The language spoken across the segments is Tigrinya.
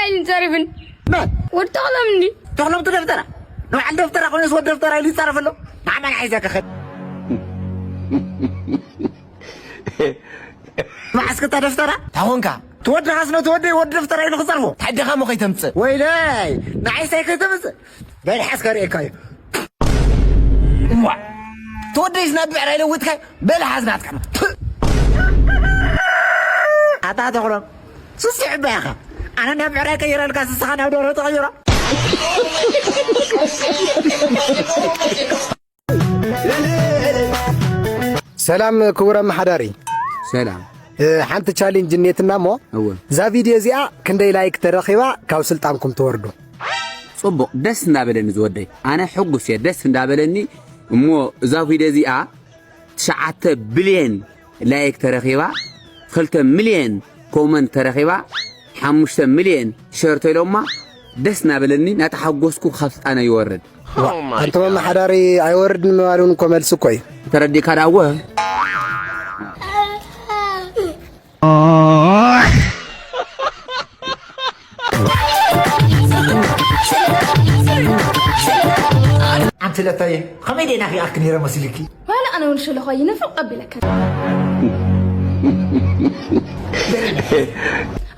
ኣይንጸርፍን። መን? ወዲ ተኽሎም እንዲ። ተኽሎም እቲ ደፍተራ? ንባዕል ደፍተራ ኮይኑስ ወዲ ደፍተራ ኢሉ ይጻረፍ ኣሎ? ንዓመል ሓይዘካ ኸድ። መዓስከ እታ ደፍተራ? እንታይ ኾንካ? ትወድኻስ ነቲ ወደይ ወዲ ደፍተራ ኢሉ ክጸርፎ? እንታይ ደኻ እሞ ከይተምጽእ? ወይለይ፣ ንዓይሳይ ከይተምጽእ? በል ሓዝ ከርእየካ እዩ። እዋ፣ ተወደይስ ናብ ብዕራይ ለውጥካ? በል ሓዝ ናትካ። ኣታ ተኽሎም፣ ስስዕ እባ ኢኻ። ኣነ ናብ ብዕራይ ቀይረልካ፣ ስስኻ ናብ ደርሆ ተቐይሮ። ሰላም ክቡር ኣመሓዳሪ። ሰላም። እ፣ ሓንቲ ቻሌንጅ እኔትና እሞ፣ እወ። እዛ ቪድዮ እዚኣ ክንደይ ላይክ ተረኺባ ካብ ስልጣንኩም ትወርዱ? ጽቡቕ፣ ደስ እንዳበለኒ ዝወደይ። ኣነ ሕጉስ እየ፣ ደስ እንዳበለኒ። እሞ እዛ ቪድዮ እዚኣ ትሽዓተ ቢልዮን ላይክ ተረኺባ፣ ክልተ ሚልዮን ኮመንት ተረኺባ፣ ሓሙሽተ ሚልዮን ሸር ተኢሎማ፣ ደስ እናበለኒ እናተሓጎስኩ ካብ ስልጣነ ይወርድ። ዋ፣ ኣንቶም ኣመሓዳሪ ኣይወርድን ምባል እውን እኮ መልሲ እኮ እዩ። ተረዲእካ ዳወ? ኣንቲ ለታየ፣ ከመይ ደይና ኺኣክ ነይረ መሲልኪ? ዋላ ኣነ እውን ሸሎኻ ይንፍቕ ኣቢለካ።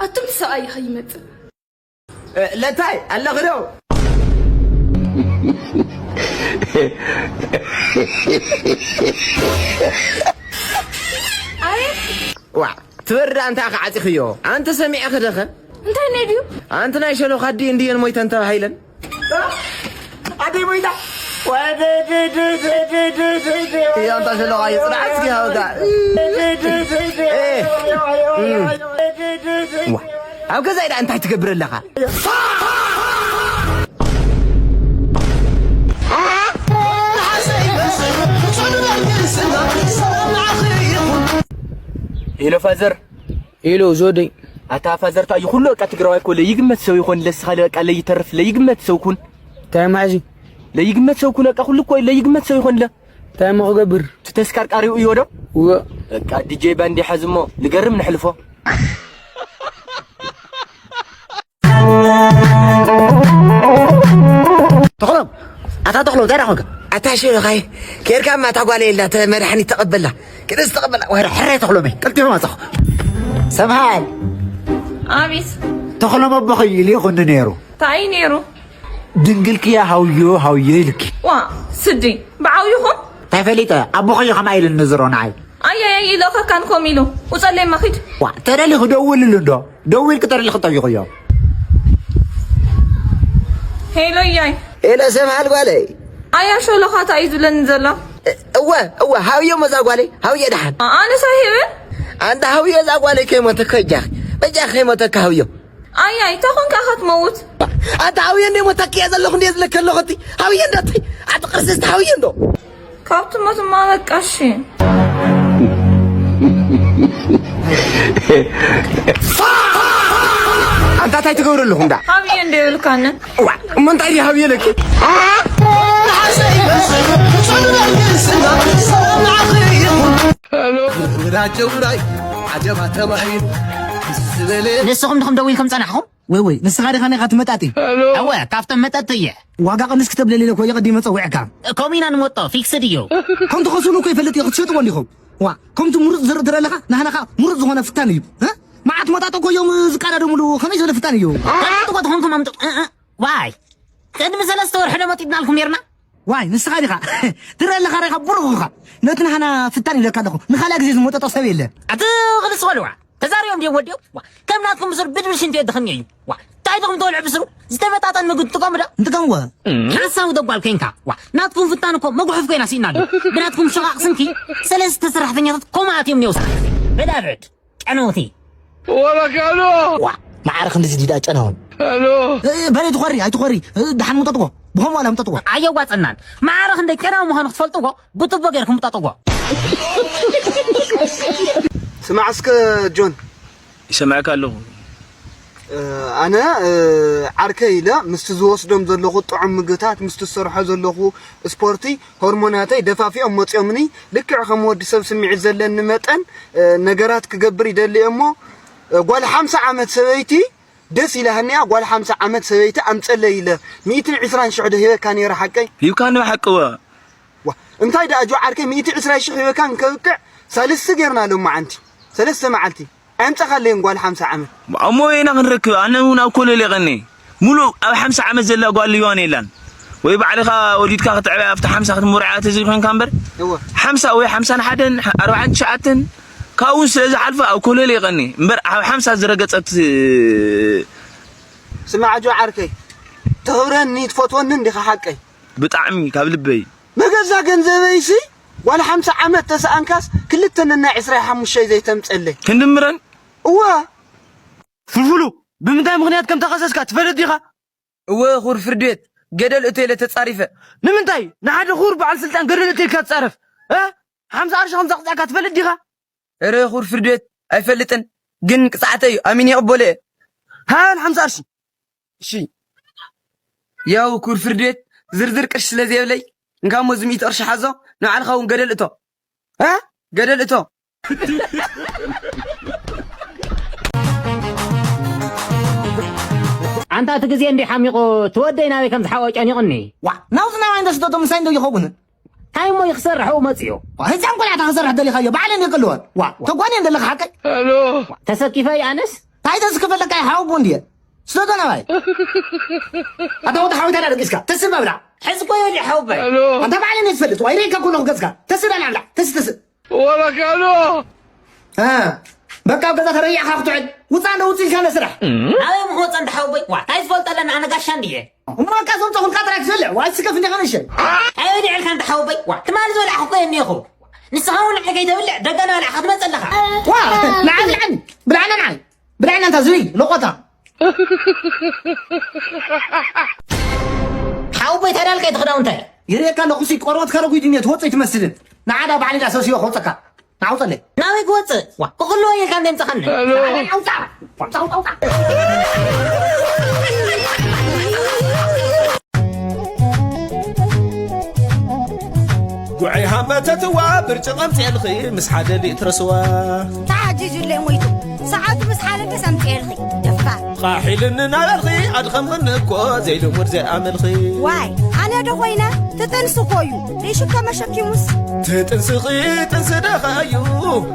ኣቱም ሰብኣይ ይኸይመጽእ። እ፣ ለታይ ኣለኺ ዶ? ኣይ፣ ዋ፣ ትበርዳ እንታይ ኢኻ ዓጺኽዮ? ኣንቲ ሰሚዐ ከደኸ? እንታይ ነይ ድዩ? ኣንቲ ናይ ሸሎኻ ኣዲ እንድየን ሞይተን ተባሂለን? ኣደይ ሞይታ? እያ፣ ኣንታ ሸሎኻ እዩ፣ ጽናሕ እስኪ ሃውታ። እ፣ እም። ዋ፣ ኣብ ገዛይ ደኣ እንታይ ትገብር ኣለኻ? ሄሎ ፋዘር። ሄሎ ዞደይ። ኣታ ፋዘር፣ ታይ ኩሉ በቃ ትግራዋይ እኮ ለይግመት ሰው ይኾን፣ ለስኻ በቃ ለይተርፍ ለይግመት ሰው ኩን። ታይ ማዕዚ? ለይግመት ሰው ኩን፣ በቃ ኩሉ እኮ ለይግመት ሰው ይኾን ለ። ታይ እሞ ክገብር? እቲ ተስካር ቃሪኡ እዮ ዶ? እወ። በቃ ዲጄ ባንዲ ሓዝ እሞ ንገርም ንሕልፎ። ተኽሎም፣ ኣታ ተኽሎም፣ እንታይ ደኣ ኾንካ? ኣታ ሸሎኻይ፣ ኬድካ እማ እታ ጓል የላ፣ ተ-፣ መድሓኒት ተቐበላ። ክደስ ተቐበላ። ወረ ሕራይ ተኽሎመይ፣ ቀልጢፈ መጻኹ። ሰምሃል። ኣቤት። ተኽሎም ኣቦኺ ኢሉ ይኹን ነይሩ። እንታይ ነይሩ? ድንግልክያ ሃውዮ፣ ሃውዮ ኢልኪ። ዋ፣ ስዲ፣ ብዓውይኹም? እንታይ ፈሊጠ? ኣቦኺ እዩ ከምኣ ኢሉኒ ዝሮ ንዓይ። ኣየየ፣ ኢለኸካን ኮም ኢሉ። ውጸለይ እማ ኺድ። ዋ፣ ተደሊኹ ደውልሉ እንዶ። ደዊልኪ ተደሊኺ ጠይቕዮ። ሄሎ እያይ። ሄሎ ሰምሃል ጓለይ። ኣያ ሸሎኻ እንታይ እዩ ዝብለኒ ዘሎ? እ-፣ እወ፣ እወ፣ ሃውዮ መዛ ጓለይ፣ ሃውዮ ደሓን። ኣ-፣ ኣነስ ኣይህብን። ኣንታ ሃውዮ እዛ ጓለይ ከይሞተካ እጃኺ። በጃኺ ከይሞተካ ሃውዮ። ኣያይ፣ እንታይ ኾንካ ኢኻ ትመውት? ኣታ ሃውየ እንደ ሞተክያ ዘለኹ እንደ ዝለከ ኣለኹ እቲ ሃውየ እንዳታይ ኣቲ ቅርሲ እስቲ ሃውየ እንዶ። ካብ ትሞትማ በቃ እሺ። ኣንታ እንታይ ትገብሪ ኣለኹ እንዳ? ሃውየ እንደ ይብልካኒ። ዋ፣ እሞ እንታይ ድዩ ሃውየ ለኪ? ንስኹም ድኹም ደዊልኩም ጸናሕኹም? ወይ ወይ፣ ንስኻ ዲኻ ኔኻ ትመጣጢ? እወ፣ ካብቶም መጠጥቲ እየ። ዋጋ ቅንስ ክተብለሊ ኢለ እኮ እየ ቀዲመ ጸዊዐካ። ከምኡ ኢና ንመጦ፣ ፊክስድ እዩ። ከምቲ ከስኑ እኮ ይፈልጥ እየ፣ ክትሸጥዎ እንዲኹም። ዋ፣ ከምቲ ምሩጽ ዘርኢ ትርኢ ኣለኻ፣ ናህና ኸኣ ምሩጽ ዝኾነ ፍታን እዩ። እ? መዓት መጣጦ እኮ እዮም ዝቀዳደሙሉ፣ ከመይ ዝበለ ፍታን እዩ? ፈልጥዎ ተኾንኩም ኣምጡ። እ፣ እ፣ ዋይ፣ ቅድሚ ሰለስተ ወርሒ ዶ መጢጥናልኩም ኔርና? ዋይ፣ ንስኻ ዲኻ? ትረአ ኣለኻ ዲኻ? ብሩኽ ኢኻ። ነቲ ናህና ፍታን ኢለካ ኣለኹ። ንኻልኣ ግዜ ዝመጠጦ ሰብ የለ። ኣቲ ክልስ በልዋ። ተዛሪቦም ድዮም ወዲኦም? ዋ፣ ከም ናትኩም ብስሩ ብድብል ሽንቲ የድኽም እዩ። ዋ፣ እንታይ ኢኹም ትበልዑ ብስሩ? ዝተመጣጠን ምግቢ ትጥቀሙ ዶ? ንጥቀምዎ። ሓሳዊ ደጓል ኮይንካ። ዋ፣ ናትኩም ፍታን እኮ መጉሐፍ ኮይና ስኢና ኣሎ። ብናትኩም ሸቓቕ ስንኪ ሰለስተ ሰራሕተኛታት ኮማ ኣትዮም እኒአው ስራሕ። በል ኣብዕድ፣ ጨነውቲ። ወረካሎ። ዋ፣ ማዕረ ክንድዚ ድዩ ደኣ ጨነውን? ሄሎ። እ፣ በል ኣይትኾሪ፣ ኣይትኾሪ። እ፣ ደሓን ምጠጥዎ። ብኸምኡ ዋላ ምጠጥዎ። ኣየዋጸናን። ማዕረ ክንደይ ጨነው ምዃኑ ክትፈልጥዎ፣ ብቱቦ ጌርኩም ምጠጥዎ። ስማዕ እስከ ጆን። ይሰምዐካ ኣለኹ። እ፣ ኣነ፣ እ፣ ዓርከይ ኢለ ምስቲ ዝወስዶም ዘለኹ ጥዑም ምግብታት፣ ምስቲ ዝሰርሖ ዘለኹ ስፖርቲ፣ ሆርሞናተይ ደፋፊኦም መጺኦምኒ። ልክዕ ከም ወዲ ሰብ ስምዒት ዘለኒ መጠን፣ እ፣ ነገራት ክገብር ይደሊ እየ እሞ፣ እ፣ ጓል ሓምሳ ዓመት ሰበይቲ ደስ ኢላሃኒያ ጓል ሓምሳ ዓመት ሰበይቲ ኣምጸለይ ኢለ ሚእትን ዕስራን ሽሕ ዶ ሂበካ ነይረ ሓቀይ? ሂብካኒ ብሓቂ እወ። ዋ፣ እንታይ ደኣ ጆ ዓርከይ ሚእቲ ዕስራ ሽሕ ሂበካ እንከብቅዕ ሳልስቲ ጌርና ሎማዓንቲ። ሰለስተ መዓልቲ። ኣየምጻኻለይን ጓል ሓምሳ ዓመት። እሞ ኢና ክንረክብ፣ ኣነ እውን ኣብ ኮለል የቐኒ። ሙሉእ ኣብ ሓምሳ ዓመት ዘላ ጓል ልዋን የላን። ወይ ባዕልኻ ወሊድካ ክትዕበያ ኣብቲ ሓምሳ ክትምርዓያ ተዘይኮንካ እምበር፣ እወ። ሓምሳ ወይ ሓምሳን ሓደን፣ ኣርባዓን ትሽዓተን፣ ካብኡ እውን ስለ ዝሓልፈ ኣብ ኮለል የቐኒ። እምበር ኣብ ሓምሳ ዝረገጸት ስማዕ ጆ ዓርከይ፣ ተኽብረኒ ትፈትወኒ እንዲኻ ሓቀይ? ብጣዕሚ ካብ ልበይ። ብገዛ ገንዘበይሲ ጓል ሓምሳ ዓመት ተሰኣንካስ ክልተ ነናይ ዕስራ ሓሙሽተ ዘይተምጸለይ። ክንድምረን? እዋ። ፍልፍሉ፣ ብምንታይ ምኽንያት ከም ተኸሰስካ ትፈልጥ ዲኻ? እወ፣ ክቡር ፍርዲ ቤት፣ ገደል እቶ ኢለ ተጻሪፈ። ንምንታይ ንሓደ ክቡር በዓል ስልጣን ገደል እቶ ኢልካ ትጻረፍ? እ? ሓምሳ ቅርሺ ከም ዘቕጻዕካ ትፈልጥ ዲኻ? እረ፣ ክቡር ፍርዲ ቤት፣ ኣይፈልጥን። ግን ቅጽዓተይ እዩ፣ ኣሚነ ይቕበሎ እየ። ሃበል ሓምሳ ቅርሺ። እሺ። ያው ክቡር ፍርዲ ቤት፣ ዝርዝር ቅርሺ ስለ ዘየብለይ፣ እንካ እሞ እዚ ሚእቲ ቅርሺ ሓዞ፣ ንባዕልኻ እውን ገደል እቶ። እ? ገደል እቶ። ኣንታ እቲ ግዜ እንዲ ሓሚቑ፣ ትወደይ ናበይ ከም ዝሓቆ ጨኒቑኒ። ዋ፣ ናብዚ ናባይ እንዶ ስደዶ ምሳይ እንዶ ይኸውን። እንታይ እሞ ይኽሰርሕ ኣብኡ መጺኡ? ዋ፣ ህፃን ቆልዓ እታ ክሰርሕ ደሊኻዮ፣ ባዕለይ እንዶ ይቅልወን። ዋ፣ ተጓንየ እንደለኻ ሓቀይ። ሄሎ። ተሰኪፈ እየ ኣነስ። እንታይ ተስክፈለካ ይሓውቦ እንድየ። ስደዶ ናባይ። ኣታ ወዲ ሓዊታ ደቂስካ፣ ተስብ ኣብላ። ሕዚ እኮ የብልዕ ሓውቦይ። ሄሎ። ኣንታ ባዕለይ እንዶ ትፈልጥ፣ ዋ፣ ይርእየካ ከለኹ ገጽካ። ተስብ ኣብላ፣ ተስ፣ ተስ። ወረካሎ። እ፣ በቃ ኣብ ገዛ ተረያዕካ ክትውዕል። ውፃእ እንዶ ውፅእ ኢልካ ነስራሕ። ኣበይ ምክወፀ እንተ ሓውቦይ? ዋ፣ እንታይ ዝፈልጦ ኣለና ኣነ ጋሻ እንድየ። እሞ በቃ እዞም ጨኹልካ ጥራይ ክዘልዕ። ዋ፣ ስከፍ እንዲኻ ንእሸይ። ኣበይ ድዕልካ እንተ ሓውቦይ? ዋ፣ ትማሊ ዝበላዕኩ እኮ እየ እኒኹ። ንስኻ እውን ንዓይ ከይተብልዕ ደገ እናበላዕካ ትመፅእ ኣለኻ። ዋ፣ ንዓይ ብልዓኒ። ብልዓና ንዓይ። ብልዓና እንታ ዝብኢ፣ ሎቆታ። ሓውቦይ ታዲያ ኣልቀይቲ ክዳውንታይ? ይርእየካ ኣለኹ ሲ ቆርበትካ ረጒዱ እኒኦ ትወፅእ ኣይትመስልን። ንዓዳ ባዕሊ ዳ ሰብሲበ ከውፀካ። ንዓውፀለይ። ናበይ ክወፅእ? ዋ፣ ክኽልዎ ኢልካ እንደ ምፅኻኒ። ኣውፃ! ኣውፃ፣ ኣውፃ፣ ኣውፃ! ጉዐይ ሃመተትዋ ብርጭቕ ኣምፅኤልኺ ምስ ሓደ ሊትሮ ስዋ። ተዓጂጁለይ ሞይቱ። ሰዓቱ ምስ ሓለፈስ ኣምፅኤልኺ። ደፋር። ቃሕ ኢልኒ እናበልኺ ኣድኸምኽኒ እኮ ዘይልሙድ ዘይኣመልኺ። ዋይ፣ ኣነ ዶ ኮይነ? ትጥንሲ እኮ እዩ። ዘይሽከመ ሸኪሙስ። ትጥንስኺ ጥንሲ ደኸ እዩ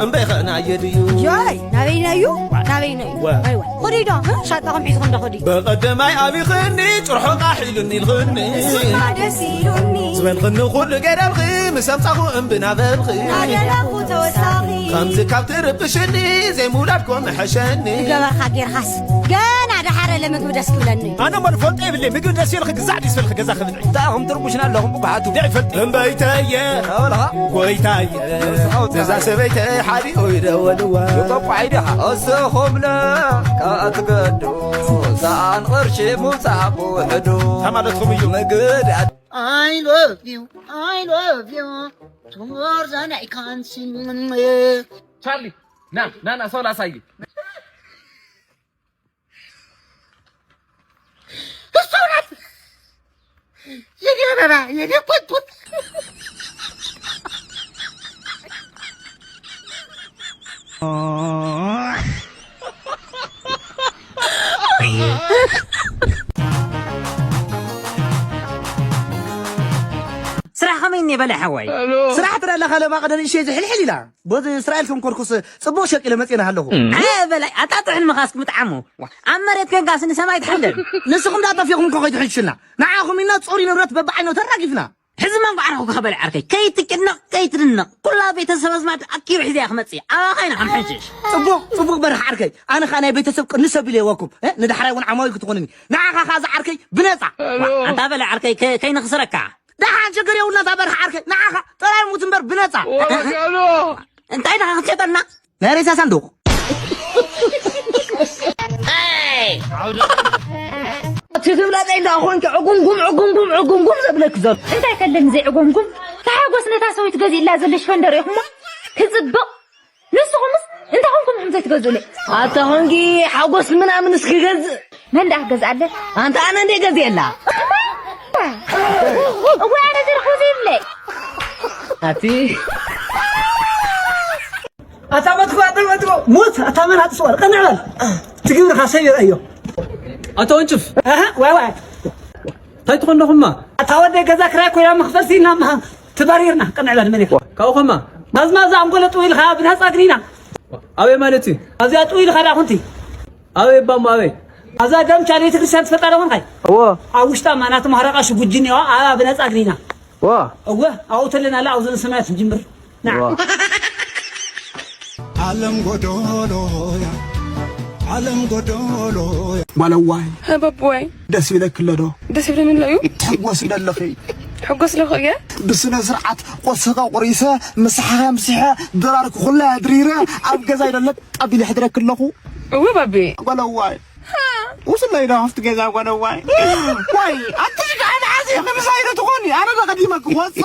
እምበይኸ ናየ ድዩ? ዮይ፣ ናበይነ እዩ? ናበይነ እዩ? ወ- ዋይ፣ ዋይ። ኹዲ ዶ? ሻጣኹም ሒዝኹም ዶ ኹዲ? በቐደማይ ኣቢኽኒ ጭርሖ ቃሕ ኢሉኒ ኢልኽኒ። እሱማ ደስ ኢሉኒ። ዝበልኽኒ ኩሉ ገይረልኺ ምስ ኣምጻኹ እምቢ ናበልኺ። ናደለኹ ተወሳኺ። ከምዚ ካብ ትርብሽኒ ዘይምውላድኮ ምሐሸኒ። ዝገበርካ ጌርካስ ገና ደሓረ ለምግቢ ደስ ክብለኒ። ኣነ እሞ ዝፈልጦ የብለይ፣ ምግቢ ደስ ይብል ክግዛዕ ድዩ ዝብል ክገዛ ክብል። እንታይ ኢኹም ትርቡሽና ኣለኹም ብኳሓቱ? እንታይ ይፈልጥ? እምበይተየ፣ ኣበልኻ? ጎይታየ፣ ነዛ ሰበይተይ ሓዲኡ ይደወልዋ። ይቆቋ ኢድኻ። እስኹምለ ከኣ ትገዱ፣ ሰኣን ቅርሺ ምውጻእ ብውሕዱ። ተማለትኩም እዩ። ምግድ I love you, I love you. Tomorrow I can't see you. ቻርሊ፣ ና፣ ና፣ ና፣ ሰው ላሳይ። እሱ ናት የኔ አበባ፣ የኔ ቆንጆ። ስራሕ ከመይ እኒአ በላይ ሓወይ? ስራሕ ትርኢ ኣለኻ ለማ ቀደ ንእሸይ ዝሕልሕል ኢላ። በዚ እስራኤል ተንኮርኩስ ጽቡቕ ሸቂለ መጺኤ ኣለኹ። ኣየ በላይ ኣጣጥዕን መኻስክ ምጥዓሙ። ዋ፣ ኣብ መሬት ኮንካስ ንሰማይ ትሓልም። ንስኹም ዳ ጠፊኹም እኮ ከይትሕሹና። ንዓኹም ኢልና ጽሩይ ንብረት በብዓይነቱ ኣራጊፍና። ሕዚ መንጎ ዓርኹ ክኸበል ዓርከይ። ከይትጭነቕ፣ ከይትድነቕ። ኩላ ቤተሰብ ኣዝማድ ኣኪበ ሒዘያ ክመጽእ። ኣባኻ ኢና ክንሕንሽሽ። ጽቡቕ፣ ጽቡቕ በርህ ዓርከይ። ኣነ ኸኣ ናይ ቤተሰብ ቅንስ ኣቢለ የወኩም። እ፣ ንዳሕራይ እውን ዓማዊል ክትኾኑኒ። ንዓኻ ኸኣ ዝዓርከይ ብነጻ። ዋ፣ ኣንታ በለ ዓርከይ፣ ከ-፣ ከይንኽስረካ። ደሓን ችግር የብሉና፣ እዛ በርህ ዓርከይ። ንዓኻ ጥራይ ሙት እምበር ብነጻ። ወረቀሎ። እንታይ ደኻ ክትሸጠና? ናይ ሬሳ ሳንዱቕ። እቲ ዝብለጸይ እንዳ ኾንኪ ዕጉምጉም፣ ዕጉምጉም፣ ዕጉምጉም ዘብለኪ ዘሎ። እንታይ ከለኒ ዘይዕጉምጉም? ተሓጎስ ነታ ሰበይቱ ገዚእላ ዘሎ ሽፈን ዶ ርኢኹሞ? ክጽብቕ። ንስኹምስ እንታይ ኾንኩም ኢኹም ዘይትገዝኡለይ? ኣታ ኾንኪ ሓጎስ ምናምንስ ክገዝእ። መን ደኣ ክገዝኣለ? ኣንታ ኣነ እንደ ገዚኤላ። እወ ኣነ ዝርኹ ዘይብለይ። ኣቲ ኣታ መትኩ፣ ኣታ መትኩ፣ ሙት፣ ኣታ መን ኣትስዋል፣ ቅንዕ በል። ትግብርኻ ሰብ ይረኣዮ። ኣቶ ወንጭፍ። ኣሃ፣ ዋይ፣ ዋይ። እንታይ ትኾን ዶኹማ? ኣታ ወደይ፣ ገዛ ክራይ ኮይና መኽፈልቲ ኢልና እማ ትበሪርና፣ ቅንዕ በል፣ መን ኢኻ? ካብኡ ኸማ? ማዝማዝ ኣንጎሎ ጥው ኢልካ ብናጻ ግኒና። ኣበይ ማለት እዩ? ኣብዚኣ ጥው ኢልካ ደኣ ኹንቲ። ኣበይ እባ እሞ ኣበይ? ኣብዛ ደምቻ ቤተ ክርስቲያን ትፈልጣ ዶ ኾንካይ? እዎ። ኣብ ውሽጣ እማ ናቲ ማህረቃ ሽጉጂ እኒኦ፣ ኣብኣ ብነጻ ግኒና። ዋ። እወ፣ ኣብኡ ተለና ኣላ፣ ኣብኡ ዘንሰማያት ንጅምር። ንዓ። ዋ። ዓለም ጎዶሎ እያ፣ ዓለም ጎዶሎ እያ። ጓለዋይ፣ በቦይ። ደስ ይብለኪ ኣሎ ዶ? ደስ ይብለኒ ኣሎ እዩ። ትሕጎስ ዶ ኣለኺ? ትሕጎስ ኣለኹ እየ። ብስነ ስርዓት ቆስኻ ቆሪሰ፣ ምሳሕኻ ምሲሐ፣ ድራርኪ ኩላ ድሪረ፣ ኣብ ገዛይ ዶ ለጥ ኣቢለ ሕድረኪ ኣለኹ። እወ ባቢ። ጓለዋይ። ውስለይ ዶ ኣብቲ ገዛ ጓለዋይ? ዋይ፣ ኣቲ ከዓ ንዓዚ ምሳይ ዶ ትኾኒ? ኣነ ዶ ቀዲመ ክወፅእ?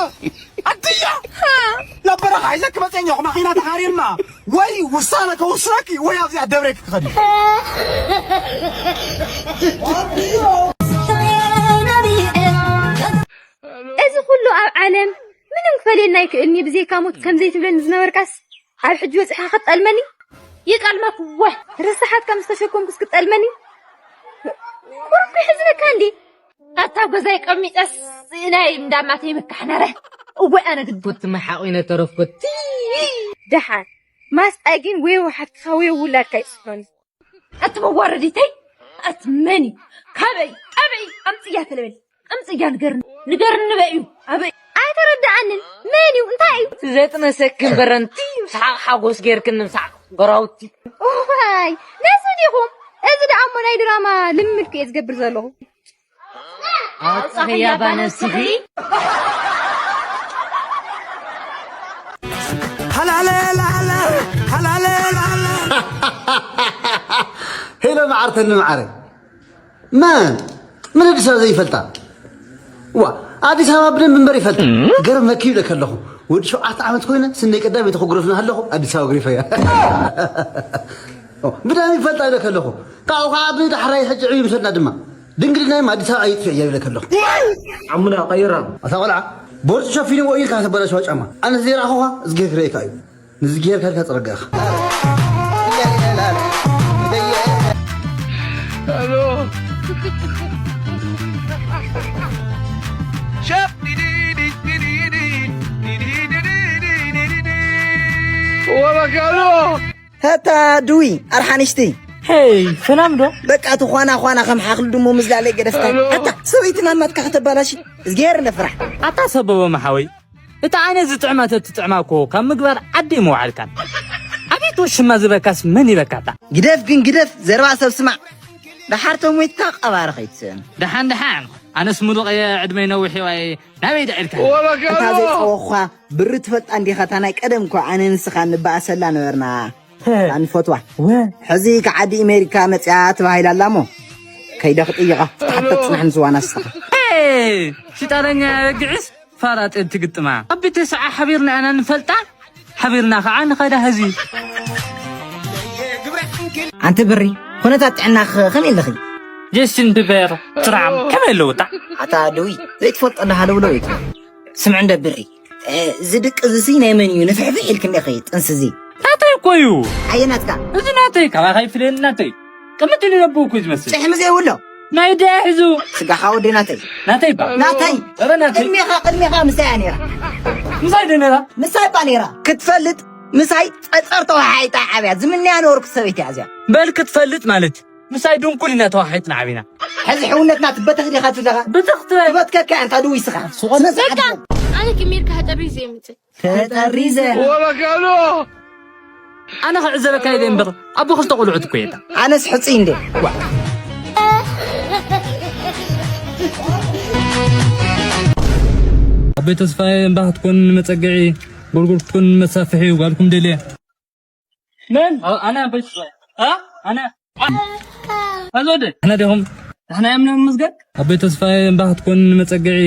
ኣትያ! ናብ በረኻ ሒዘ ክመፀኛ እኮ ማኺና ተኻሪርና። ወይ ውሳነ ከውስነኪ ወይ ኣብዚኣ ደብረ ክኸዲ። እዚ ኩሉ ኣብ ዓለም ምንም ክፈልየና ኣይክእልኒ ብዘይካ ሞት ከም ዘይትብለኒ ዝነበርካስ ኣብ ሕጂ በፂሕካ ክትጠልመኒ? ይጠልመክ ወ ርስሓት ከም ዝተሸከምኩስ ክትጠልመኒ? ቁሩብ ከሕዝነካ እንዴ? ኣታ ኣብ ገዛይ ቀሚጠስ ናይ እንዳማተይ ምካሕ ነረ። እወ ኣነ ግዲ። ኩትማ ሓቒነ ተረፍኩ። ቲ ደሓን ማስጣይ ግን ወይ ሓፍትኻ ወይ ውላድካ ይስሕሮኒ። ኣቲ መዋረዲተይ፣ ኣቲ መን እዩ? ካበይ? ኣበይ? ኣምጽያ ተለበል። ኣምጽያ ንገርኒ። ንገርኒ በይ እዩ። ኣበይ? ኣይተረድኣንን። መን እዩ? እንታይ እዩ? ዘጥነሰክን በረንቲ፣ ሰሓቕ ሓጎስ ጌርክን ምሳዕ ጎራውቲ። ዋይ፣ ነዚ ዲኹም? እዚ ደኣ እሞ ናይ ድራማ ልምምድ እየ ዝገብር ዘለኹ። ኣውጽኽያ ባነስኺ። ሃላለ ላለ፣ ሃላለ ላለ። ሄሎ መዓርተኒ መዓረ። መን? ምን ኣዲስ ኣበባ ዘይፈልጣ? ዋ፣ ኣዲስ ኣበባ ብደንብ እምበር ይፈልጣ። ገርመኪ ይብለኪ ኣለኹ። ወዲ ሸውዓተ ዓመት ኮይነ ስነይ ቀዳመይቲ ክጉረፍ እናሃለኹ ኣዲስ ኣበባ ጉሪፈያ። ብደንብ ይፈልጣ ይብለኪ ኣለኹ። ካብኡ ከዓ ብዳሕራይ ሕጂ ዕብይ ምሰልና ድማ ድንግልናይ ኣዲስ ኣበባ ይጥፍእ እያ ይብለኪ ኣለኹ። ዓሙና ቀይራ። ኣታ ቆልዓ፣ ቦርጭ ሸፊንዎ ኢልካ ከተበላሽዋ ጫማ። ኣነስ ዘይረኣኹኻ እዝጊሄር ክርእየካ እዩ። ንዝጊሄር ከልካ ጸረጋኻ። ወበካሎ። ሀታ ድዊ ኣርሓ ንሽቲ። ሄይ፣ ሰላም ዶ? በቃ እቲ ኳና ኳና ከም ሓኽሊ ድሙ ምዝላለ ገደፍካ። ኣታ ሰበይቲ ናማትካ ከተባላሺ እዝጊሄር እንደ ፍራሕ። ኣታ ሰበቦ መሓወይ፣ እታ ኣነ ዝጥዕማ ተትጥዕማ እኮ ካብ ምግባር ዓዲ ምውዓልካን። ኣቤት ወሽማ ዝበካስ መን ይበካታ? ግደፍ ግን ግደፍ፣ ዘረባ ሰብ ስማዕ። ደሓር ተሞይትካ ቀባሪ ከይትስእን። ደሓን ደሓን፣ ኣነስ ሙሉቕ እየ፣ ዕድመይ ነዊሕ እዩ፣ ኣይ ናበይ ደዒልካ? ወበካሎ። እታ ዘይጸወኹኻ ብሪ ትፈልጣ እንዲኻ፣ እታ ናይ ቀደም እኮ ኣነ ንስኻ ንበኣሰላ ነበርና። ሄ። ኣንፈትዋ። ወ። ሕዚ ከዓዲ ኣሜሪካ መጽያ ተባሂላ ኣላ እሞ ከይደ ክጥይቓ። ተሓተት ጽናሕ ንዝዋና ንስኻ። ሄ! ሽጣለኛ በጊዕስ ፋራ ጤል ትግጥማ። ኣብ ቤተ ሰዓ ሓቢርና ኢና ንፈልጣ፣ ሓቢርና ከዓ ንኸዳ ህዚ። ኣንቲ ብሪ፣ ኩነታት ጥዕናኺ ከመይ ኣለኺ? ጀስቲን ቢበር፣ ትራምፕ ከመይ ኣለዉ እታ? ኣታ ድዊ፣ ዘይትፈልጦ እንዳ ሃለውለው ኢኻ። ስምዕ እንደ ብሪ፣ እ፣ እዚ ድቂ እዚ ሲ ናይ መን እዩ? ንፍሕፍሕ ኢልክ እንዲኺ ጥንሲ እዚ። ናተይ እኮ እዩ። ኣየናትካ? እዚ ናተይ፣ ካባኻ ይፍለየኒ ናተይ። ቅምጥ ኢሉ ነብኡ እኮ እዩ ዝመስል። ጭሕሚ ዘይብሎ። ናይ ደያ ሒዙ። ስጋኻ ወዲ ናተይ። ናተይ እባ። ናተይ። ኧረ ናተይ። ቅድሜኻ፣ ቅድሜኻ ምሳይ እያ ነይራ። ምሳይ ዶ ነይራ? ምሳይ እባ ነይራ። ክትፈልጥ ምሳይ ጸጸር ተዋሓሒጣ ዓብያ። ዝምንያ ነበርኩ ሰበይቲ እያ እዚኣ። በል ክትፈልጥ ማለት ምሳይ ድንኩል ኢና ተዋሓሒጥና ዓቢና። ሕዚ ሕውነትና ትበተኽ ዲኻ ትብለኻ? ብትኽ ትበል። ትበትከካ እንታ ድው ይስኻ። ስነ ስርዓት በቃ። ኣነ ክሚርካ ተጠሪዘ የምጽእ። ተጠሪዘ። ወበካሎ። ኣነ ክዕዘበካ ኢለ እምበር ኣቦ ክልተ ቆልዑት እኮ እየ። ኣነስ ሕጽይ እንደ። ዋ። ኣቦይ ተስፋዬ እምባ ክትኮን መጸግዒ፣ ጎልጎል ክትኮን መሳፍሒ ጓልኩም ደልየ። መን? ኣ-፣ ኣነ ኣቦይ ተስፋዬ። ኣ? ኣነ። ኣዞ ወደ። ኣነ ዲኹም? ንሕና እዮም ንምስገድ? ኣቦይ ተስፋዬ እምባ ክትኮን መጸግዒ፣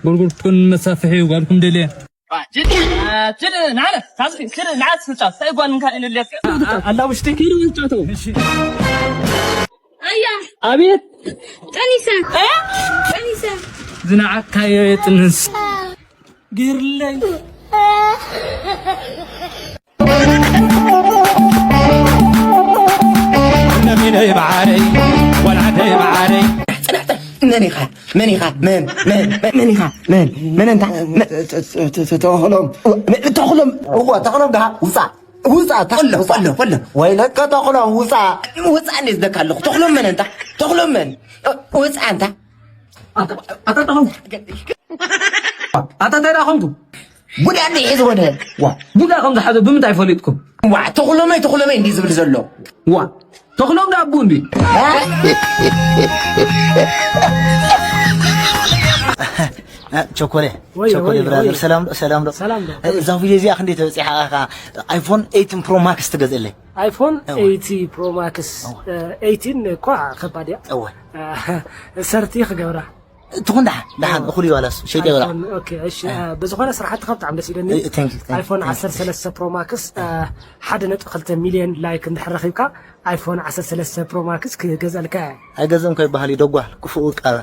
ጎልጎል ክትኮን መሳፍሒ ጓልኩም ደልየ። ዋ፣ ችድ፣ አ፣ ችድ፣ ናለ፣ ታዝፊ፣ ችድ፣ ናዓት ስንጫ፣ እንታይ ጓል እንካ ኢንልየት? ኣ-፣ ኣላ ውሽጢ። ኪዱ ወንጫቶ። እሺ። ኣያ። ኣቤት። ጠኒሳ። እ? ጠኒሳ። ዝነዓካዮ የጥንስ። ገይርለይ። ነሚነይ መዓረይ፣ ወልዓደይ መዓረይ። ኢኻ? መን ኢኻ? መን? መን? መን? መን ኢኻ? መን? መን እንታ? መን? ተ-፣ ተ-፣ ተ-፣ ተ-፣ ተኽሎም። መ-፣ ተኽሎም። እዋ፣ ተኽሎም ደሃ? ውጻእ። ውጻእ፣ ተኽሎም። ተኽሎም፣ ተኽሎም። ወይለከ ተኽሎም፣ ውጻእ። ውጻእ እንዴ ዝደካ ኣለኹ? ተኽሎም መን እንታ? ተኽሎም መን? ውጻእ እንታ? ኣታ፣ ኣታ ተኽሎም። ኣታ እንታይ ደኣ ኾንኩ? ቡዳ እንዴ ሒዝዎ ንበል። ዋ። ቡዳ ከም ዝሓዘ ብምንታይ ፈሊጥኩም? ዋ፣ ተኽሎመይ፣ ተኽሎመይ እንዴ ዝብል ዘሎ። ዋ። ተኽሎም ዳቡ እንዲ። እ፣ ቸኮሌ፣ ወይ፣ ቸኮሌ ወይ፣ ብራዘር፣ ወይ። ሰላም ዶ? ሰላም ዶ? ሰላም ዶ? እ፣ እዛ ቪድዮ እዚኣ ክንደይ ተበፂሓ ኢኻ? ኣይፎን ኤይቲን ፕሮ ማክስ ትገዝእለይ? ኣይፎን እወ። ኤይቲ ፕሮ ማክስ፣ እወ። እ፣ ኤይቲን እኳ ከባድ እያ። እወ። እ፣ ሰርቲ ክገብራ። ትኹን ደሓን፣ ደሓን፣ እወ። እኹል እዩ ዋላስ፣ ሸይጠ ይበላ። ኣይፎን፣ ኦኬ፣ እሺ፣ እ። እ፣ ብዝኾነ ስራሕቲ ካብ ብጣዕሚ ደስ ኢለኒ። እ፣ ቴንክ ዩ፣ ቴንክ ዩ፣ ኣይፎን ቴንክ ዩ። ዓሰርተ ሰለስተ ፕሮ ማክስ፣ እ፣ ሓደ ነጥቢ ክልተ ሚልዮን ላይክ እንድሕር ረኺብካ፣ ኣይፎን ዓሰርተ ሰለስተ ፕሮ ማክስ ክገዝኣልካ እየ። ኣይገዝእን እኮ ይበሃል እዩ፣ ደጓል፣ ክፉእ ውቃበ።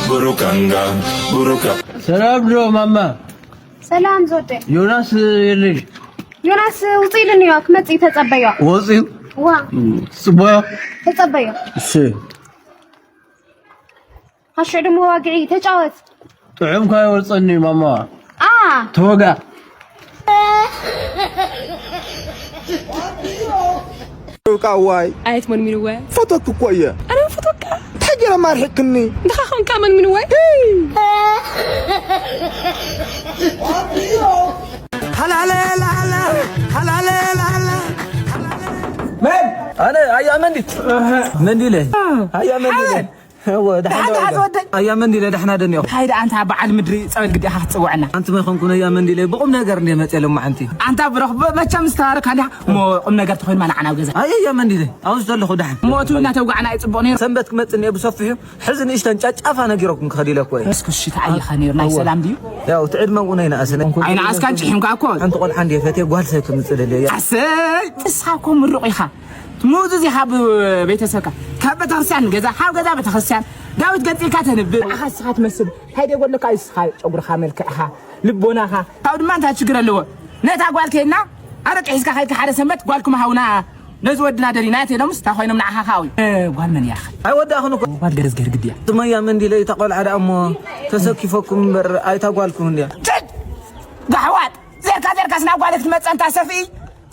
ብሩካንጋ፣ ብሩካ። ሰላም ዶ ማማ? ሰላም ዞደ። ዮናስ የለሽ? ዮናስ ውጽእ ኢሉኒ እዩ፣ ክመጽእ እዩ፣ ተጸበዮ። ወጽዩ? ዋ። ጽበዮ? ተጸበዮ። እሺ። ኣሸ ደሞ ዋግዒ፣ ተጫወት። ጥዑም ካይ ወርጸኒ ማማ። ኣ። ተወጋ። ሩቃዋይ። ኣየት መን ሚንወ? ፈቶክ እኮ እየ። ኣነ ፈቶካ። እንታይ ገይረ ማርሒቅክኒ? እንድኻ ኾንካ መን ሚንወ? ሃላለ ላላ፣ ሃላለ ላላ። መን? ኣነ ኣያ መንዲት። መንዲለ። ኣያ መንዲለ። ሓመድ። እወ፣ ደሓን ደሓን ዶ ደሓን ኣያ? ዝወደይ። ኣያ መንዲለ፣ ደሕና ደኒኹ። ሃይዳ ኣንታ በዓል ምድሪ ጸበል ግዲኻ ክትጽውዐና። ኣንቲ መን ኮንኩ ኣያ መንዲለ? ብቁም ነገር እንደ መጽእ ሎማዓንቲ። ኣንታ ብረኽ፣ ብ-፣ መቸም ዝተባረካ እንዲኻ። እሞ ቁም ነገር ተኾይንማ ንዓ ናብ ገዛ። ኣይ ኣያ መንዲለ፣ ኣብዚ ዘለኹ ደሓን። እሞ እቲ እናተውጋዕና እዩ ጽቡቕ ነይሩ። ሰንበት ክመጽእ እኒአ ብሰፊሑ። ሕዚ ንእሽተን ጫጫፋ ነጊረኩም ክኸድ ኢለ እኮ እየ። እስኩ እሺ፣ ተዓይኻ ነይሩ ናይ እወ። ሰላም ድዩ? ያው እቲ ዕድመ እውን ኣይነኣስን። ኣይነኣስካን ጭሒምካ እኮ። ሓንቲ ቆልዓ እንድየ ፈትየ ጓል ሰብ ክምጽእ ደልየ እየ። ኣሰይ፣ ንስኻ እኮ ምሩቕ ኢኻ። ምኡዙዝ ኢኻ ብቤተሰብካ። ካብ ቤተክርስትያን ገዛ፣ ካብ ገዛ ቤተክርስትያን። ዳዊት ገንጺልካ ተንብብ። ንዓኻ ንስኻ ትመስል። እንታይ ደጎለካ እዩ ንስኻ? ጨጉርኻ፣ መልክዕኻ፣ ልቦናኻ። ካብኡ ድማ እንታይ ችግር ኣለዎ? ነታ ጓል ከይድና ኣረቂ ሒዝካ ከይድካ ሓደ ሰንበት ጓልኩም ሃውና ነዚ ወድና ደሊና እያ ትብሎምስ፣ እንታይ ኮይኖም ንዓኻ ከኣ? እ፣ ጓል መን እያ? ኣይወዳእኽን እኮ። ጓል ገረዝ ገርግድ እያ። ስመያ መንዲለ እታ ቆልዓ ደኣ እሞ ተሰኪፈኩም እምበር ኣይታ ጓልኩም እንድያ። ጭድ! ጋሕዋጥ! ዘርካ ዘርካስ ናብ ጓል ክትመጽእ ኣንታ ሰፍኢ?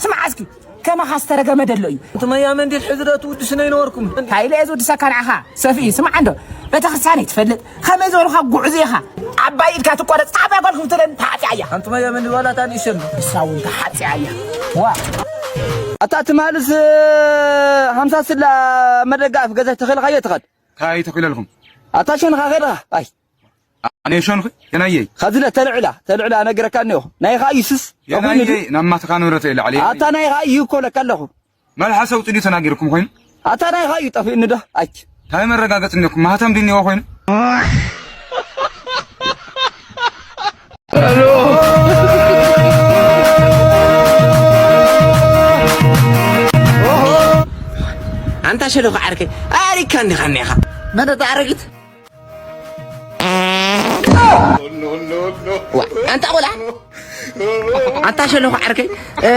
ስማዕ እስኪ፣ ከማኻ ዝተረገመ ደሎ እዩ። ስመያ መንዲል ሕዚ ዶ ትውድስኒ ኣይነበርኩም? እንታይ ኢለ እየ ዝውድሰካ ንዓኻ? ሰፍኢ፣ ስማዕ እንዶ፣ ቤተክርስትያን ኣይትፈልጥ፣ ከመይ ዝበልኻ ጉዕዞ ኢኻ። ዓባይ ኢድካ ትቆረጽ፣ ዓባይ ጓል ክትብለኒ ተሓጽያ እያ። ኣንቲ ማያ መንዲል ዋላ እታ ንእሸቶ። ንሳ እውን ተሓጽያ እያ። ዋ። ኣታ ትማልስ፣ እ፣ ሃምሳ ስላ መደጋፍ ገዛ ተኺልካዮ ትኸድ። እንታይ ተኺለልኩም? ኣታ ሸንኻ ኸድኻ? ኣይ። ኣነ ሸንኺ? የናየይ? ኸዚ ለ ተልዕላ፣ ተልዕላ ነግረካ እኒኦ። ናይኻ እዩስስ? የናየይ? ናብ ማትኻ ንብረት እየ ላዕሊ። ኣታ ናይኻ እዩ እኮ ለካ ኣለኹ። መልሓሰ ውፅእ ድዩ ተናጊርኩም ኮይኑ? ኣታ ናይኻ እዩ ጠፊእኒ ዶ? ኣች። እንታይ መረጋገፂ እኒኦኩም? ማህተም ድዩ እኒኦ ኮይኑ? ኣንታ ሸለኹ ዓርከይ፣ ኣሪካ እንዲኻ እኒኻ። መን እታ ኣረጊት? ዋ፣ ኣንታ ቆልዓ፣ ኣንታ ሸለኹ ዓርከይ፣ እ፣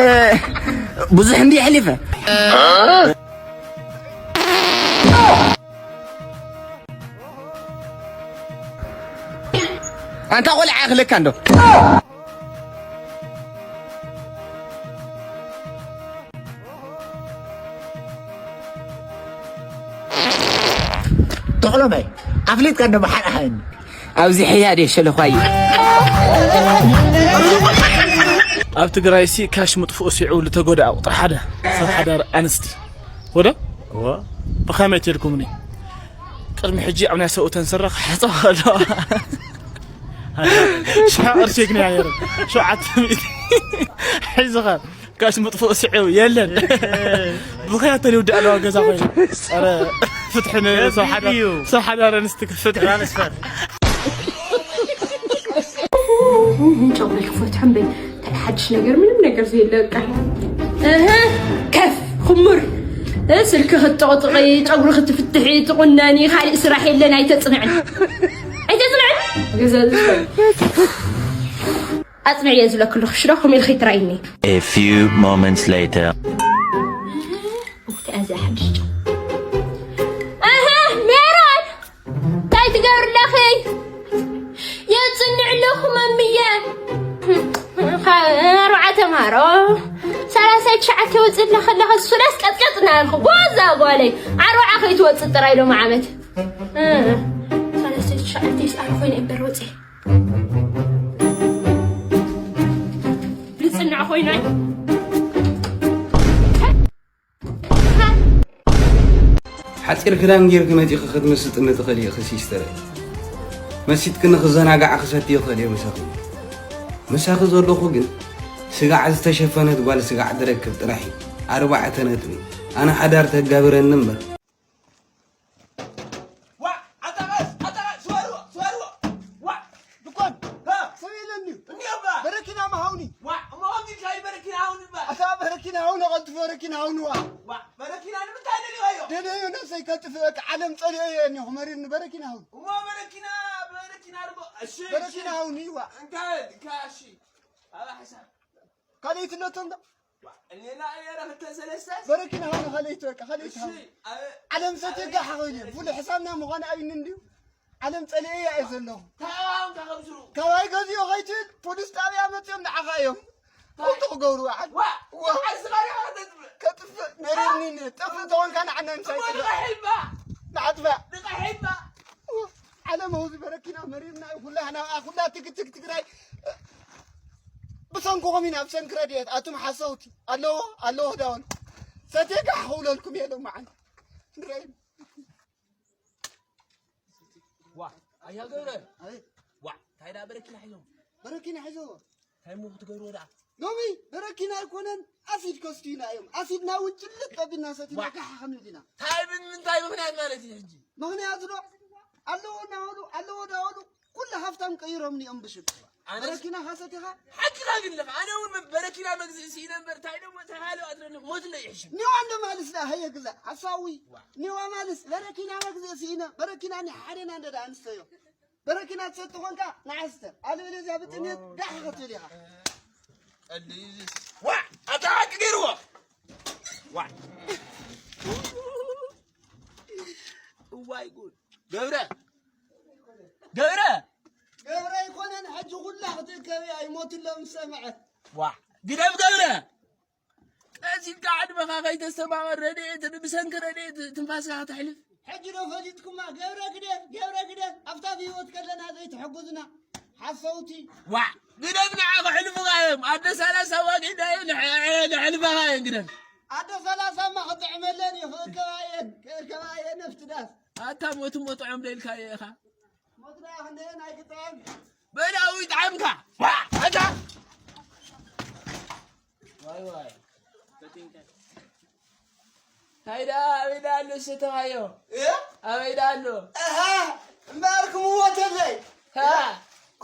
ብዙሕ እንዲ የሕሊፈ። ኣንታ ቆልዓ ይኽለካ እንዶ። ተኽሎማይ፣ ኣፍሊጥካ እንዶ ብሓርኣሃኒ። ኣብዚ ሕያ ድየ ሸለዃይ? ኣብ ትግራይ ሲ ካሽ ምጥፍኡ ሲዑ ዝተጎድኣ ቁጥሪ ሓደ ሰብ ሓዳር ኣንስቲ። ወደ? እዋ። ብኸመይ ትልኩምኒ? ቅድሚ ሕጂ ኣብ ናይ ሰብኡተን ስረ ክሓጸባ ኣለዋ። ሽሕ ቅርሺ ግን እያ ነይሩ። ሸውዓተ ሚእቲ ሒዝኻ ካሽ ምጥፍኡ ስዒቡ የለን። ብኽያት ተልውዲ ኣለዋ ገዛ ኮይኑ። ኧረ ፍትሒ ን-፣ ሰብ ሓዳር፣ ከቢድ እዩ። ሰብ ሓዳር ኣንስቲ ፍትሒ። ትራንስፈር። ጨጉሪ ክፈትሖም በይ። እንታይ ሓድሽ ነገር? ምንም ነገር ዘየለ በቃ። እህ፣ ከፍ፣ ኹሙር። እ፣ ስልኪ ክትጥቕጥቒ፣ ጨጉሪ ክትፍትሒ፣ ትቑነኒ፣ ካሊእ ስራሕ የለን፣ ኣይተጽንዕን። ኣይተጽንዕን? ገዛ ዝፈ-፣ ኣጽንዕዮ ዝብለኪ ኣለኹ፣ ሽዶ፣ ከምኡ ኢልኺ ትራይኒ። A few moments later. እንታይ እያ እዚኣ ሓድሽ ጨው? ኣሮ ሰላሳ ትሽዓተ ወፅእ ኣለኸ ኣለኸ ሱዳስ ቀጥቀጥ እናበልኩ ጓዛ ጓለይ ኣርባዓ ከይትወፅእ ጥራይ ሎሚ ዓመት እ፣ ሰላሳ ትሽዓተ ይስኣል ኮይነ እምበር ወፅእ ልፅናዕ ኮይናይ ሓፂር ክዳን ጌርኪ መፂኺ ክትምስጥኒ ትኽእሊ ኢኺ ሲስተረይ። መሲጥክኒ ክዘናጋዕ ክሰቲ ይኽእል እየ ምሳኺ። ምሳኺ ዘለኹ ግን ስጋዕ ዝተሸፈነት ጓል ስጋዕ ትረክብ ጥራሕ እዩ። ኣርባዕተ ነጥቢ። ኣነ ሓዳር ተጋብረኒ እምበር። ዋዕ ኣታ ቐስ ኣታ ቐስ ስበርዎ ስበርዎ ዋዕ ድኳን ሰብ የለን እዩ እንዲዮ እባ በረኪና መሃውኒ ዋዕ እሞ ከምዚ ኢልካ እዩ በረኪና ሃውኒ እባ ኣታ በረኪና ሃውኒ ቀልጥፍ በረኪና ሃውኒ ዋ ዋዕ በረኪና ንምንታይ ደሊኻዮ ደለዩ ነብሰይ ከጥፍእ በቃ ዓለም ጸሊኦ እየ እኒኹ መሪርኒ በረኪና ሃውኒ እሞ በረኪና በረኪና ድሞ እሺ በረኪና ሃውኒ ዋ እንታይ ድካ እሺ ኣብ ሓሳብ ካልኣይቲ ነቶም ዶ እኔና እየረ ክልተ ሰለስተ በረኪና ሃውኒ ካልኣይቲ በቃ ካልኣይቲ እሺ ሃውኒ ዓለም ሰትየ ጋሕ ኾይነ ፍሉ ሕሳብና ምዃን ኣይኒ እንድዩ ዓለም ጸሊኤያ እየ ዘለኹ ታዋም ካኸምስሩ ካባይ ገዚኦ ኸይትብል ፖሊስ ጣብያ መፅኦም ንዓኻ እዮም ውጡ ክገብሩ በዓል ዋ ዓርስኻ ዲኻ ከተጥፍእ ከጥፍእ መሪርኒ እኒ ጠፍእ ተኾንካ ንዓና ምሳይ እሞ ጥፍእ ንቐሕ እባ ንዓጥፋእ ንቐሕ እባ ዓለም ህዝቢ በረኪና መሪርና እዩ ኩላ ናብኣ ኩላ ትግትግ ትግራይ ብሰንክኹም ኢና ብሰንኪ ረድኤት ኣቱም ሓሰውቲ ኣለዎ ኣለዎ ዳውን ሰቴ ጋሕ ክብለልኩም እየ ሎማዓንቲ ንረይ ዋ ኣያ ገብረ ዋ እንታይ ዳ በረኪና ሒዞም በረኪና ሒዞ እንታይ እሞ ክትገብርዎ ደኣ ሎሚ በረኪና ኣይኮነን ኣሲድ ከስቱና እዮም ኣሲድና እውን ጭልጥ ኣቢልና ሰቲና ዋ። ጋሕ ክንብል ኢና እንታይ ብምንታይ ምኽንያት ማለት እዩ ሕጂ ምኽንያቱ ዶ ኣለዎ እናበሉ ኣለዎ ዳበሉ ኩሉ ሃፍታም ቀይሮም እዮም ብሽም ኣነ በረኪና ካሰቲኻ ሓቅኻ ግን ለኻ ኣነ እውን በረኪና መግዝእ ስኢነ እምበር እንታይ ደሞ ተሃለ ኣድረኒ ሞት እንደ ይሕሽም ኒዋ እንደ ማልስ ዳ ሀየ ግዛ ሓሳዊ ኒዋ ማልስ በረኪና መግዝእ ስኢነ በረኪና ኒ ሓደና እንደ ዳ ኣንስተዮ በረኪና ትሰጥ ኾንካ ንዓስተ ኣለበለዚያ ብጥሜት ጋሕ ክትብል ኢኻ ቀልዲ ዋ ኣታ ሓቂ ገይርዎ ዋ እዋይ ጉድ ገብረ ገብረ ገብረ ኣይኮነን ሕጂ ኩላ ክትእከብ እያ ይሞትሎም ዝሰምዐ ዋ ግደፍ ገብረ ቀሲልካ ዕድመኻ ከይተስተማቐር ረድኤት ብሰንኪ ረድኤት ትንፋስካ ከተሕልፍ ሕጂ ዶ ፈሊጥኩማ ገብረ ግደፍ ገብረ ግደፍ ኣብታ ብህይወት ከለና ዘይትሕጉዝና ሓሰውቲ ዋ ግደፍ ንዓ ከሕልፉኻ እዮም ኣደ ሰላሳ ዋጊዕና እዮም ንሕልፈኻ እዮም ግደፍ ኣደ ሰላሳማ ክጥዕመለን እዩ ክእከባ እየን ክእከባ እየን ኣብቲ ዳስ ኣታ ሞት እሞ ጥዑም ደልካዮ ኢኻ ሞትና ክንደየን ኣይግጠም በላዊ ጣዕምካ ዋ ኣታ ዋይ ዋይ እንታይ ደኣ ኣበይ ደኣ ኣሎ ዝሰተኻዮ ኣበይ ደኣ ኣሎ እሃ እምበኣር ክምዎ ተለይ ሃ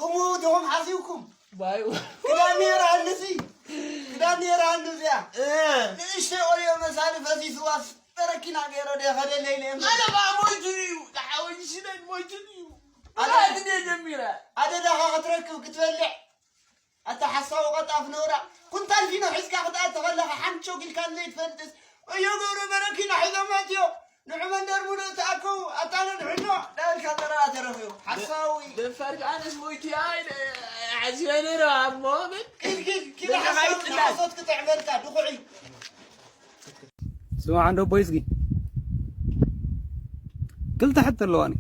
ክምዉ ዲኹም ሓሲብኩም ዋይ ክዳን ነይራ ሃንዚ ክዳን ነይራ ሃንዚ እዚኣ ንእሽተይ ቆልዮ መሳሊ ፈሲስዋ በረኪና ገይረ ደ ከደለይ ነየ ኣነ ኸዓ ሞይቱ እዩ ተሓወጅ ሽደን ሞይቱ እዩ ኣላግነ ጀሚረ ኣደዳኻ ክትረክብ ክትበልዕ ኣታ ሓሳዊ ቀጣፍ ነውራ ኩንታል ፊኖ ሒዝካ ክትኣቲ ከለኻ ሓንቲ ቸጉልካ ዘይትፈልጥስ እዮ ገብረ በረኪና ሒዞም ኣትዮ ንዑ መንደር ሙሉእ ተኣከቡ ኣታ ነድሕኖ ዳበልካ ጠረራ ተረኺቡ ሓሳዊ ደፋር ከዓነስ ሞይቱ እዩ ሓዚበ ነይረ ኣሞ ግን ኪድ ኪድ ኪድ ሓሳዊ ንሓሶት ክጥዕመልካ ድኹዒ ስማዕ እንዶ ቦይዝጊ ክልተ ሕቶ ኣለዋኒ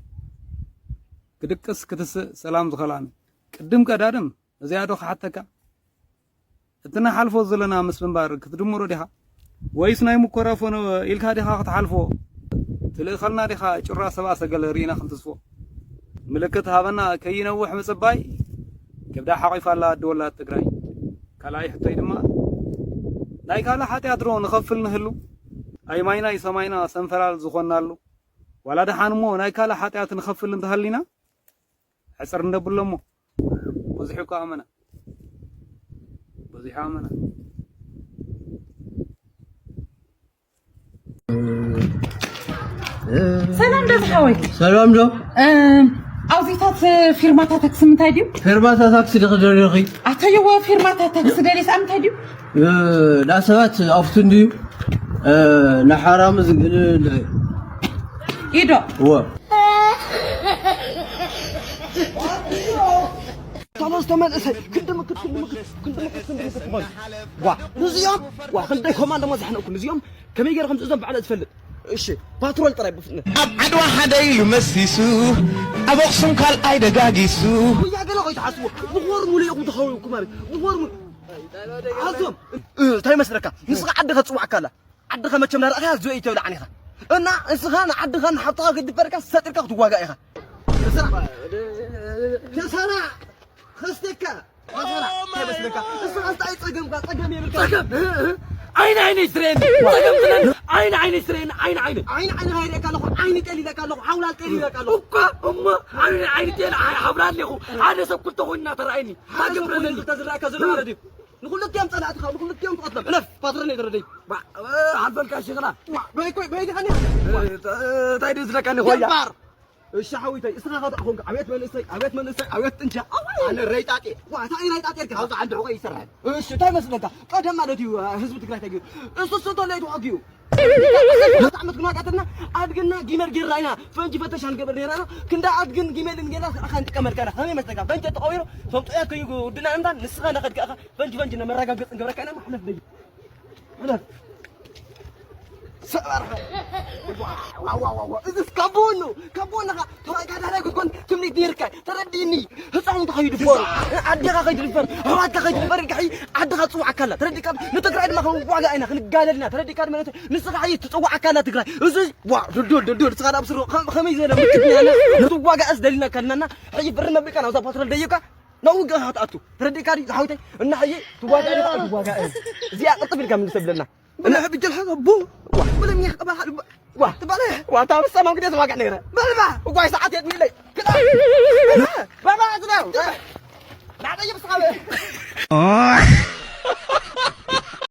ክድቅስ ክትስእ ሰላም ዝኸልኣኒ ቅድም ቀዳድም እዚኣ ዶ ክሓተካ እቲ ንሓልፎ ዘለና ምስ ምንባር ክትድምሮ ዲኻ ወይስ ናይ ምኮራፎኖ ኢልካ ዲኻ ክትሓልፎ ትልእኸልና ዲኻ ጭራ ሰብኣ ሰገል ርኢና ክንትስፎ ምልክት ሃበና ከይነውሕ ምጽባይ ከብዳ ሓቒፋ ኣላ ኣዲ ወላድ ትግራይ ካልኣይ ሕቶይ ድማ ናይ ካልእ ሓጢኣት ዶ ንኸፍል ንህሉ ኣይ ማይናይ ሰማይና ሰንፈላል ዝኾንናሉ ዋላ ደሓን እሞ ናይ ካልእ ሓጢኣት ንኸፍል እንተሃሊና ሕፅር እንደብሎ እሞ በዚሑ እኮ ኣመና በዚሑ ኣመና ሰላም ዶ ዝሓወይ ሰላም ዶ ኣውዚታት ፊርማታ ታክሲ ምንታይ ድዩ ፌርማታ ታክሲ ድኽደልኺ ኣተይዎ ፊርማታ ታክሲ ደሊስ ኣምንታይ ድዩ ዳ ሰባት ኣብቱ እንድዩ ንሓራም ዝግእል ኢዶ እወ ሰለስተ መንእሰይ ክንዲ ምክት ክንዲ ምክት ክንዲ ምክት ክንዲ ምክት ትኾኑ። ዋ እዚኦም ዋ ክንደይ ኮማንዶ መዛሕነኩም እዚኦም ከመይ ገይረ ከም ዝእዞም ባዕለ ዝፈልጥ። እሺ ፓትሮል ጥራይ ብፍጥነት። ኣብ ዓድዋ ሓደ ኢሉ መሲሱ፣ ኣብ ኣኽሱም ካልኣይ ደጋጊሱ። ወያ ገለ ኮይትሓስቡ ብኾር ሙሉ ኢኹም ተኸዊኩም ማለት ብኾር ሙሉ ኣዞም እንታይ መስለካ ንስኻ ዓዲ ከጽዋዕካ ኣላ ዓድኻ መቸም ናርኣኻ ዝወይ ተብላ ዓኒኻ እና እስኻ ንዓድኻ ንሓብትኻ ክትድፈርካ ሰጢርካ ክትዋጋ ኢኻ። ተሰራ ተሰራ ከስተካ ተሰራ እንታይ መስለካ እስኻ እንታይ ጸገምካ ጸገም የብልካ ጸገም ዓይኒ ዓይኒ ይስረየኒ ጸገም ትለን ዓይኒ ዓይኒ ይስረየኒ ዓይኒ ዓይኒ ዓይኒ ዓይኒ ሃይደካ ኣለኹ ዓይኒ ጠሊለካ ኣለኹ ሓውላል ጠሊለካ ኣለኹ እኳ እሞ ዓይኒ ዓይኒ ጤል ሓብራ ኣለኹ ሓደ ሰብ ክልተ ኮይንና ተራእይኒ ታገብረለኒ ተዝረኣካ ዘሎ ማለት እዩ ንክልቲኦም ጸላእትኻ ንክልቲኦም ትቐትሎም እለፍ ፓትረን የደረደይ ሓልፈልካ ሽኽላ በይኮይ በይድሃኒ እንታይ ድዩ ዝለካኒ ኾያ ገባር እሺ ሓዊተይ እስኻ ኸ ደኣ ኾንካ ኣቤት መንእሰይ ኣቤት መንእሰይ ኣቤት ጥንቻ ኣነ ረይጣጤ ዋ እንታይ ረይጣጤ ኢልካ ካብዛ ዓንዲ ሕቆ ይሰርሐን እሺ እንታይ መስለካ ቀደም ማለት እዩ ህዝቢ ትግራይ ተጊሩ እሱ እሱ እንተሎ እዩ ተዋጊኡ ዓመት ክንዋጋተና ኣድግና ጊመል ጌርና ኢና ፈንጂ ፈተሻ ንገበር ኔርና ክንዳ ኣድግን ጊመልን ጌርና ኣኻ ንጥቀመልካ ኢና ከመይ መስለካ ፈንጂ ተቐቢሩ ተምጦያ ከዩ ውድና እንዳ ንስኻ እንዳኸድካ ኣኻ ፈንጂ ፈንጂ ነመረጋገጽ ንገብረካ ኢና ማሕለፍ ደዩ ሕለፍ ሰባርካ እዚስ ካብ ጎኑ ካብ ጎንኻ ተዋጋዳላይ ክትኮን ትምኒት ነይርካ ተረዲእኒ ህፃውንቲ ከይድፈሩ ኣዴኻ ከይትድፈር ኣሕዋትካ ከይትድፈር ኢልካ ዓድኻ ትፅዋዕ ካላ ተረዲእካ ንትግራይ ድማ ክንዋጋ ኢና ክንጋደልና ተረዲእካ ድማ ንስኻ ሓይ ትፅዋዕ ካላ ትግራይ እዚ ዋ ድልዱል ድልዱል ንስኻ ናብ ስሩ ከመይ ዝበለ ምክትናና ንትዋጋእስ ደሊና ካልናና ሕይ ፍሪ ነቢልካ ናብዛ ፓትሮል ደይብካ ናብ ውግእ ክትኣቱ ተረዲእካ ድዩ ዝሓውተይ እና ሕይ ትዋጋ ኢኻ ትዋጋ እዚኣ ቅልጥፍ ኢልካ ምልሰ ብለና ብልሕ ብጀልሓ ቡ ብለኛ ተባሃል ዋ ትባለ ዋ ታበሰ ማንግደ ተዋጋ ነይረ በልባ እኳይ ሰዓት የድሚለይ ክዳ በልባ ዝለው ናዕጠየ ብስኻበ